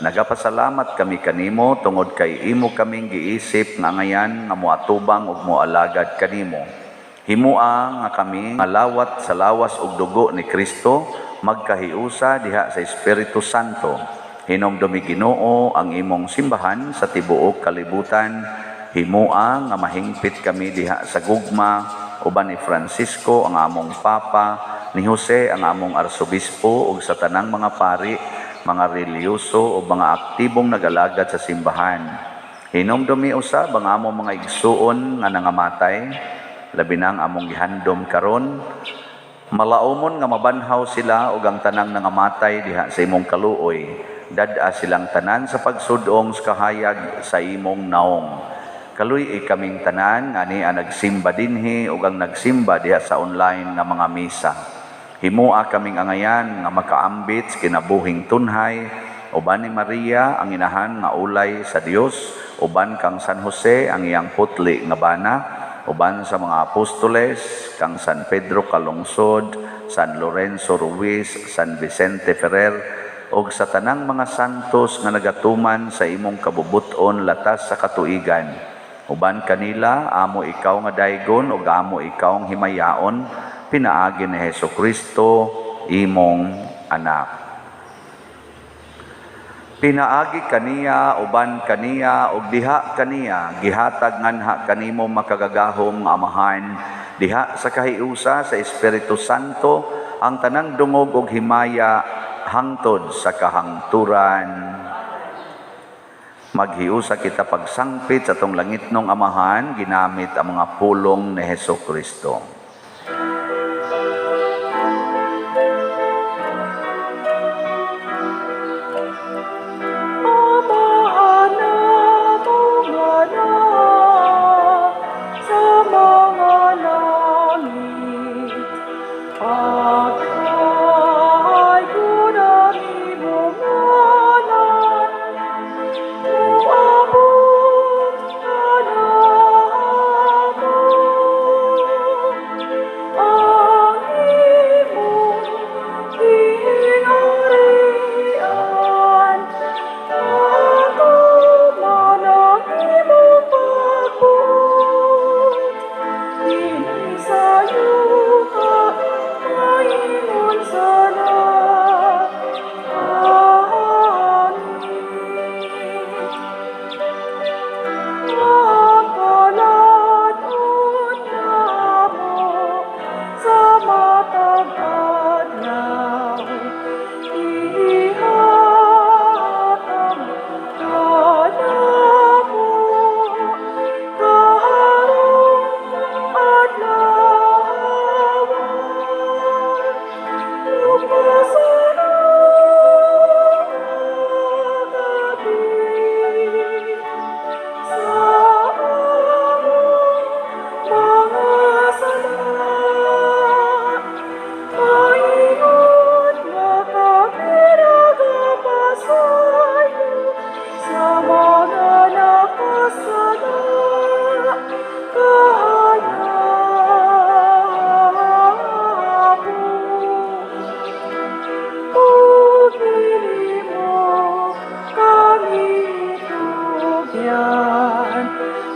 Speaker 1: Nagapasalamat kami kanimo tungod kay imo kaming giisip nga angayan nga moatubang ug moalagad kanimo. Himua nga kami nga lawat sa lawas ug dugo ni Kristo magkahiusa diha sa Espiritu Santo. Hinumdumi, Ginoo, ang imong simbahan sa tibuok kalibutan. Himua nga mahingpit kami diha sa gugma uban ni Francisco ang among Papa, ni Jose ang among Arsobispo ug sa tanang mga pari, mga relihiyoso ug mga aktibong nagalagad sa simbahan. Hinumdumi usab ang among mga igsuon nga nangamatay, labi na ang among gihandom karon. Malaumon nga mabanhaw sila ug ang tanang nangamatay diha sa imong kaluoy. Dad-a silang tanan sa pagsudong sa kahayag sa imong naong. Kaluy-i kaming tanan nga niya nagsimba dinhi ug ang nagsimba diha sa online nga mga misa. Himua kaming angayan nga makaambit sa kinabuhing tunhay uban ni Maria ang inahan nga ulay sa Dios, uban kang San Jose ang iyang putli nga bana, uban sa mga apostoles kang San Pedro Calungsod, San Lorenzo Ruiz, San Vicente Ferrer, ug sa tanang mga santos nga nagatuman sa imong kabubut-on latas sa katuigan. Uban kanila, amo ikaw nga daygon ug amo ikaw ang himayaon, pinaagi ni Hesukristo, imong anak. Pinaagi kaniya, uban kaniya, ug diha kaniya, gihatag nganha kanimo makagagahom nga Amahan, diha sa kahiusa sa Espiritu Santo, ang tanang dungog ug himaya hangtod sa kahangturan. Maghiusa kita pagsangpit sa atong langitnong Amahan, ginamit ang mga pulong ni Hesukristo.
Speaker 4: Amahan namong anak sa mga langit, pagkahaygon ang imong ngalan, moabot kanamo ang imong gingharian, matuman ang imong pagbuot, dinhi sa yuta maingon sa langit. Ang kalan-on namo sa matag adlaw, ihatag kanamo karong adlaw, ug pasayloa kami sa among mga sala, maingon nga kami nagapasaylo sa mga nakasala kanamo. Ug dili mo kami tugyan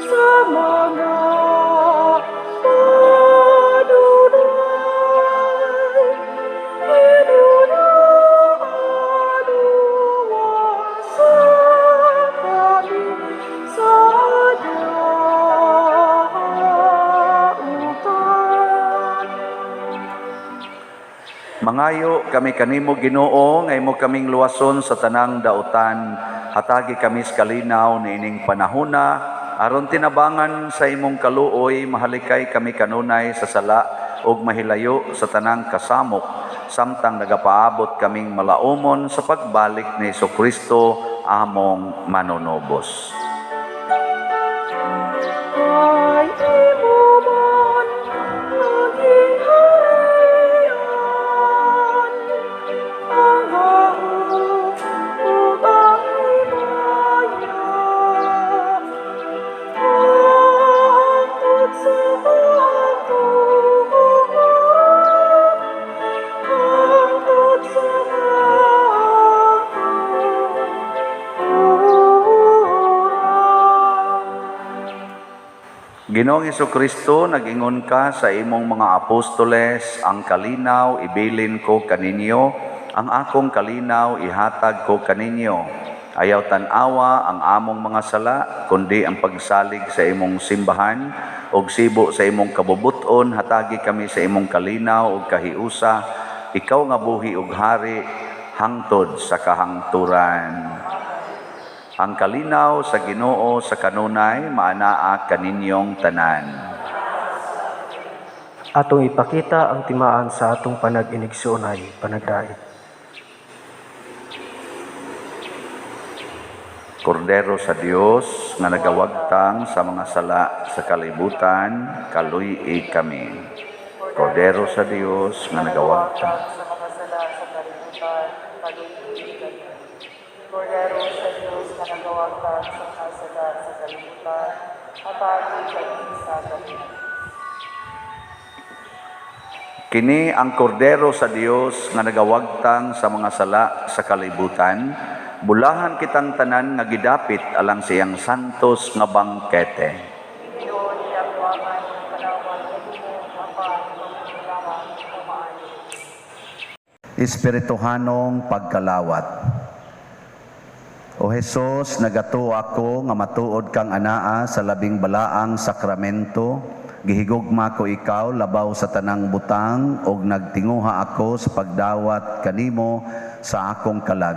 Speaker 4: sa mga padulay, hinulaan luwasa kami sa dautan.
Speaker 1: Mangayo kami kanimo, Ginoo, nga imo kaming luwason sa tanang dautan. Hatagi kami sa kalinaw niining panahona aron tinabangan sa imong kaluoy mahalikay kami kanunay sa sala ug mahilayo sa tanang kasamok, samtang nagapaabot kaming malaumon sa pagbalik ni Hesukristo among manunubos.
Speaker 4: Ay imo man ang gingharian,
Speaker 1: Ginoong Kristo, nag-ingon ka sa imong mga apostoles, "Ang kalinaw ibilin ko kaninyo, ang akong kalinaw ihatag ko kaninyo." Ayaw tan-awa ang among mga sala, kundi ang pagsalig sa imong simbahan, ug sibo sa imong kabubuton, hatagi kami sa imong kalinaw ug kahiusa, ikaw nga buhi ug hari hangtod sa kahangturan. Ang kalinaw sa Ginoo sa kanunay maanaa kaninyong tanan.
Speaker 5: Atong ipakita ang timaan sa atong panag-inigsuonay, panagdait.
Speaker 1: Kordero sa Dios nga nagawagtang sa mga sala sa kalibutan, kaluy-i kami. Kordero sa Dios nga nagawagtang
Speaker 3: sa mga sala sa kalibutan, kaluy-i kami. Kordero sa Diyos nga nagawagtang sa mga sala sa kalibutan, hatagi kami sa kalinaw.
Speaker 1: Kini ang kordero sa Dios nga nagawagtang sa mga sala sa kalibutan, bulahan kitang tanan nga gidapit alang sa iyang santos nga bangkete.
Speaker 3: Ginoo, dili ako angay magkalawat kanimo, apan pag-ingon lamang ug maayo.
Speaker 1: Espirituhanong pagkalawat. O Hesus, nagatuo ako nga matuod kang anaa sa labing balaang sakramento. Gihigugma ko ikaw labaw sa tanang butang ug nagtinguha ako sa pagdawat kanimo sa akong kalag.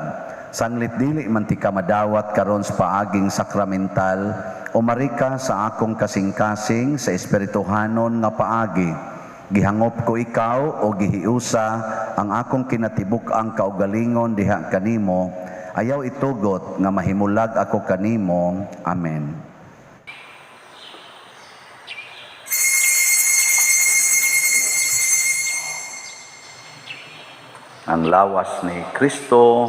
Speaker 1: Sanglit dili man tika madawat karon sa paaging sakramental, umari ka sa akong kasing-kasing sa espirituhanon nga paagi. Gihangop ko ikaw o gihiusa ang akong kinatibuk-ang kaugalingon diha kanimo. Ayaw itugot nga mahimulag ako kanimo. Amen. Ang lawas ni Kristo.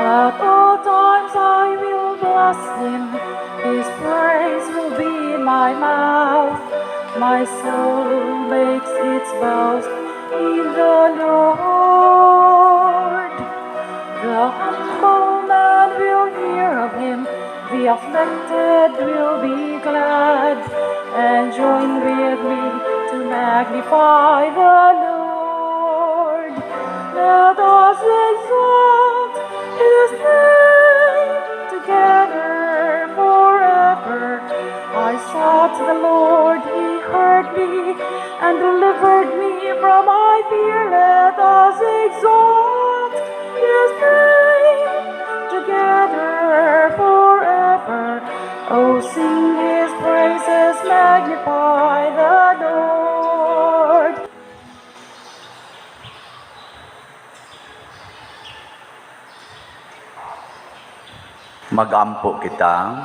Speaker 4: At all times I will bless him, his praise will be in my mouth. My soul makes its boast in the Lord. The humble man will hear of him, the afflicted will be glad, and join with me to magnify the Lord. Let us exalt his name together forever. I sought the Lord, he heard me, and delivered me from my fear. Let us exalt his name together forever. Oh, sing his praises, magnify the Lord.
Speaker 1: Magampo kita.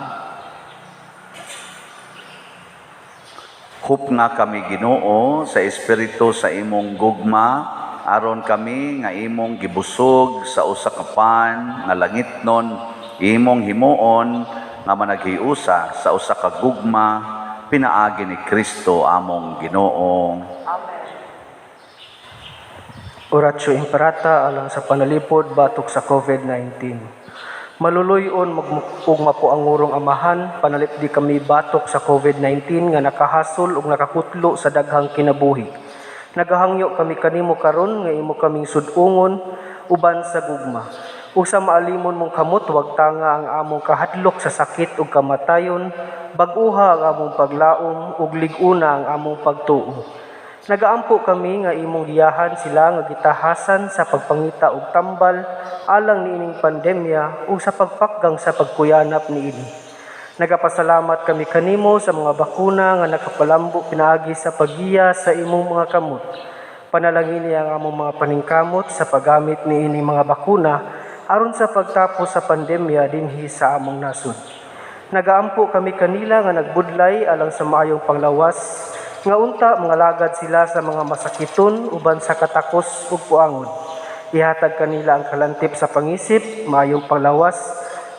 Speaker 1: Hup nga kami, Ginoo, sa espiritu sa imong gugma, aron kami nga imong gibusog sa usa ka pan nga langitnon, imong himuon nga managhiusa sa usa ka gugma pinaagi ni Kristo among Ginoo.
Speaker 3: Amen.
Speaker 5: Oratio Imperata alang sa panalipod batok sa COVID-19. Maluluy-on ug mapuangurong Amahan, panalipdi kami batok sa COVID-19 nga nakahasol ug nakakutlo sa daghang kinabuhi. Nagahangyo kami kanimo karon nga imo kaming sud-ungon uban sa gugma. Ug sa maalimon mong kamot, wag tanga ang among kahadlok sa sakit ug kamatayon, bag-uha ang among paglaom ug lig-una ang among pagtuo. Nagaampo kami nga imong giyahan sila nga gitahasan sa pagpangita og tambal alang niining pandemya ug sa pagpakgang sa pagkuyanap niini. Nagapasalamat kami kanimo sa mga bakuna nga nakapalambo pinaagi sa paggiya sa imong mga kamot. Panalangini ang among mga paningkamot sa paggamit niining mga bakuna aron sa pagtapos sa pandemya dinhi sa among nasod. Nagaampo kami kanila nga nagbudlay alang sa maayong panglawas, nga unta mangalagad sila sa mga masakiton uban sa katakos ug puangon. Ihatag kanila ang kalantip sa pangisip, maayong panglawas,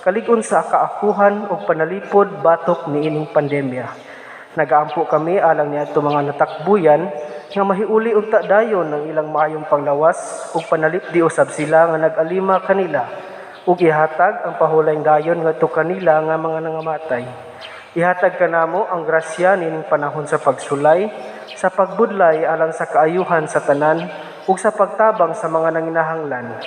Speaker 5: kalig-on sa kaakuhan ug panalipod batok niining pandemya. Nagaampo kami alang niadto mga natakbuyan nga mahiuli unta dayon ang ilang maayong panglawas ug panalipdi usab sila nga nag-alima kanila. Ug ihatag ang pahulayng dayon ngadto kanila nga mga nangamatay. Ihatag kanamo ang grasya nining panahon sa pagsulay, sa pagbudlay alang sa kaayuhan sa tanan ug sa pagtabang sa mga nanginahanglan.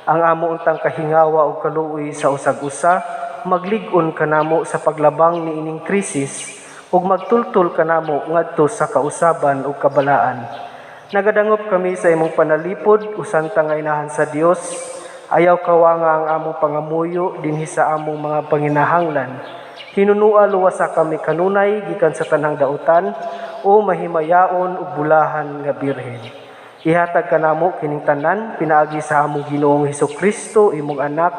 Speaker 5: Ang amo untang kahingawa ug kaluoy sa usag-usa maglig-on kanamo sa paglabang niining krisis ug magtultol kanamo ngadto sa kausaban ug kabalaan. Nagadangop kami sa imong panalipod, o Santa nga Inahan sa Dios. Ayaw kawanga ang among pangamuyo dinhi sa among mga panginahanglan. Hinunua luwasa kami kanunay gikan sa tanang dautan, o mahimayaon ug bulahan nga Birhen. Ihatag kanamo kining tanan pinaagi sa among Ginoong Hesukristo, imong anak,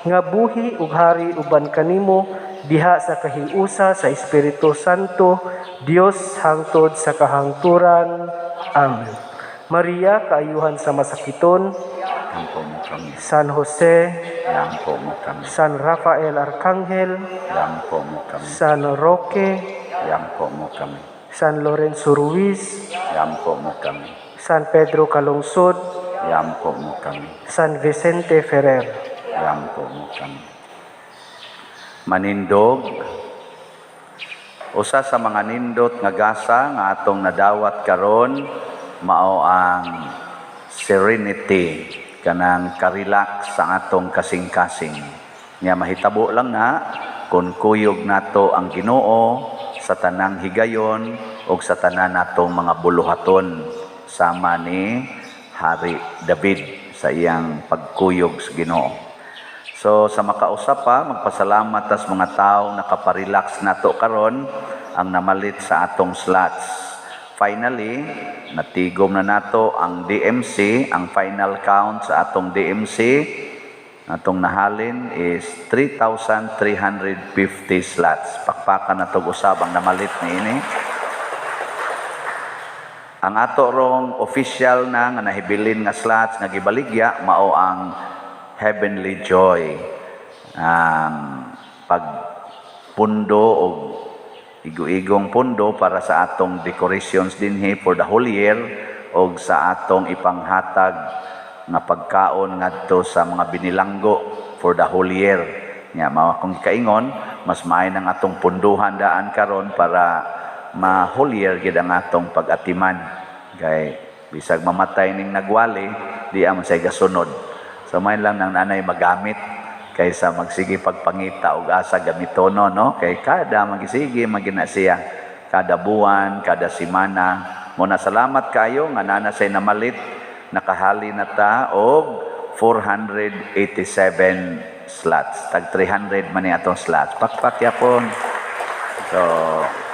Speaker 5: nga buhi ug hari uban kanimo diha sa kahiusa sa Espiritu Santo, Dios hangtod sa kahangturan. Amen. Maria, kaayuhan sa masakiton,
Speaker 1: Ampo mo kami.
Speaker 5: San Jose,
Speaker 1: Ampo mo kami.
Speaker 5: San Rafael Arcangel,
Speaker 1: Ampo mo kami.
Speaker 5: San Roque,
Speaker 1: Ampo mo kami.
Speaker 5: San Lorenzo Ruiz,
Speaker 1: Ampo mo kami.
Speaker 5: San Pedro Calungsod,
Speaker 1: Ampo mo kami.
Speaker 5: San Vicente Ferrer.
Speaker 1: Ampo mo kami. Manindog, usa sa mga nindot nga gasa nga atong nadawat karon mao ang serenity, kanang karelax sa atong kasing-kasing. Nya mahitabo lang na kung kuyog nato ang Ginoo sa tanang higayon ug sa tanan natong mga buluhaton, sama ni Hari David sa iyang pagkuyog sa Ginoo. So sa makausap pa, magpasalamat tas mga tao nakaparelax nato karon ang namalit sa atong slots. Finally, natigom na nato ang DMC, ang final count sa atong DMC, atong nahalin is 3,350 slots. Pakpakan na to usab ang namalit niini. Ang ato rong official na nga nahibilin nga slots nga gibaligya mao ang Heavenly Joy. Ang pagpundo o igo-igong pundo para sa atong decorations dinhi for the whole year og sa atong ipanghatag nga pagkaon ngadto sa mga binilanggo for the whole year. Nya mao akong kaingon, mas maay nang atong punduhan daan karon para ma whole year gid ang atong pag-atiman. Kay bisag mamatay ning nagwali, di man say gasunod. So may lang nang nanay magamit kaysa magsige pagpangita og asa gamitono, no? Kay kada magisige magina siya kada buwan, kada semana. Muna salamat kayo nga nana say namalit, nakahali na ta og 487 slots. Tag 300 man ni atong slots. Pakpak yapon. So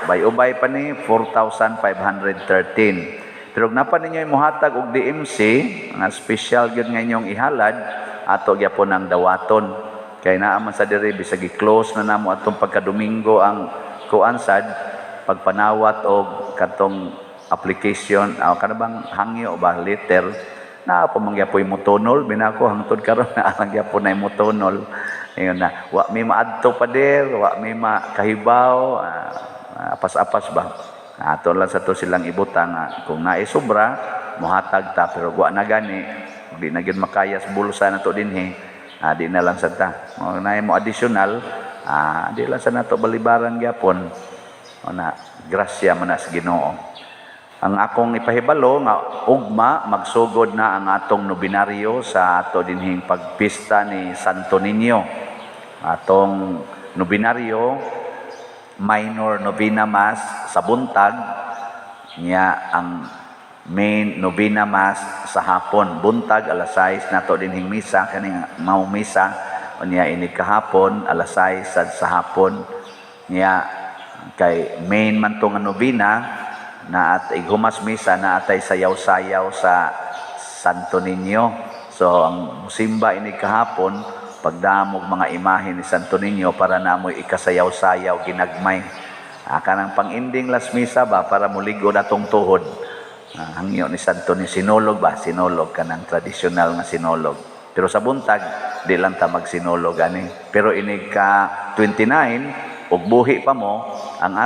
Speaker 1: bay-ubay pa ni 4,513. Pero napa ninyo muhatag og DMC nga special gyud nga inyong ihalad, ato gyapon ang dawaton. Kay naa man sa diri bisag i-close na namo atong pagkadomingo ang kuan sad pagpanawat og katong application, kana bang hangyo ba letter, naa pa man gyapoy motunol binako hangtod karon naa lang gyapon nay motunol. Ingon na wa mi maadto pader, wa mi makahibaw, apas-apas ba. Ato lang sa to silang ibutang, kung naay sobra mohatag ta, pero wa na gani, di na gyud makayas bulsa nato dinhi, di na lang sa ta. O, naay mo additional, di lang sa nato balibaran gyapon. O na, grasya man na sa Ginoo. Ang akong ipahibalo nga ugma magsugod na ang atong nobinaryo sa ato dinhing pagpista ni Santo Niño. Atong nobinaryo, minor novena mass sa buntag, niya ang main novena mass sa hapon. Buntag alas 6 nato dinhing misa, kaning mao misa, unya ini kahapon alas 6 sa hapon. Niya kay main man to nga novena na at ighumas misa na atay sayaw-sayaw sa Santo Niño. So ang simba ini kahapon pagdamog mga imahe ni Santo Niño para namoy ikasayaw-sayaw ginagmay. Kanang pang-ending last misa ba para muligod atong tuhod. Hangyo ni Santo ni sinulog ba? Sinulog kanang tradisyonal nga sinulog. Pero sa buntag di lang ta magsinulog ani. Pero ini ka 29 ug buhi pa mo ang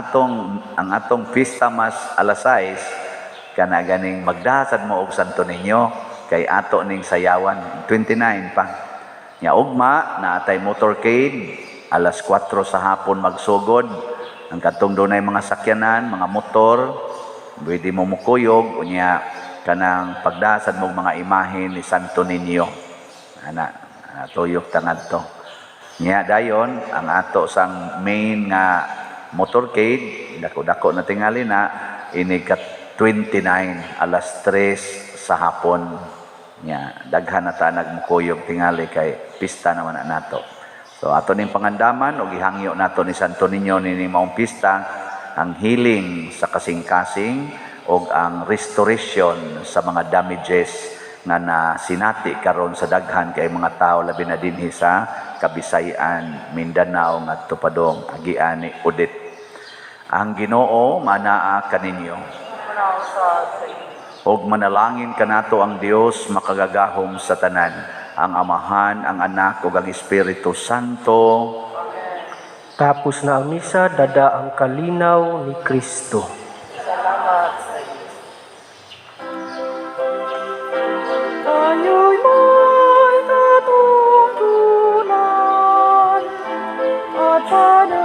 Speaker 1: atong pista mas alas 6 kana ganing magdasad mo og Santo Niño kay ato ning sayawan 29 pa. Nya ugma naatay motorcade, alas 4 sa hapon magsugod. Ang katong dunay mga sakyanan, mga motor, pwede mo mukuyog unya kanang pagdasad mo mga imahe ni Santo Niño. Ana, tuyok ta ngadto. Nya dayon ang ato sang main nga motorcade, dako-dako na tingali na inig ka 29, alas 3 sa hapon. Nya daghan na ta nagmukuyog tingali kay pista naman na nato. So ato ning pangandaman og gihangyo nato ni Santo Niño nini maong pista ang healing sa kasing-kasing og ang restoration sa mga damages nga nasinati karon sa daghan kay mga tao, labi na dinhi sa Kabisayan, Mindanao ngadto padong agian ni Odette. Ang Ginoo manaa kaninyo.
Speaker 3: Manaa usab sa imo.
Speaker 1: Og manalangin kanato ang Dios makagagahom sa tanan, ang Amahan, ang Anak ug ang Espiritu Santo.
Speaker 5: Tapos na ang misa, dada ang kalinaw ni Kristo.
Speaker 3: Salamat sa Diyos.
Speaker 4: Tayo'y may katungkulan at pananagutan.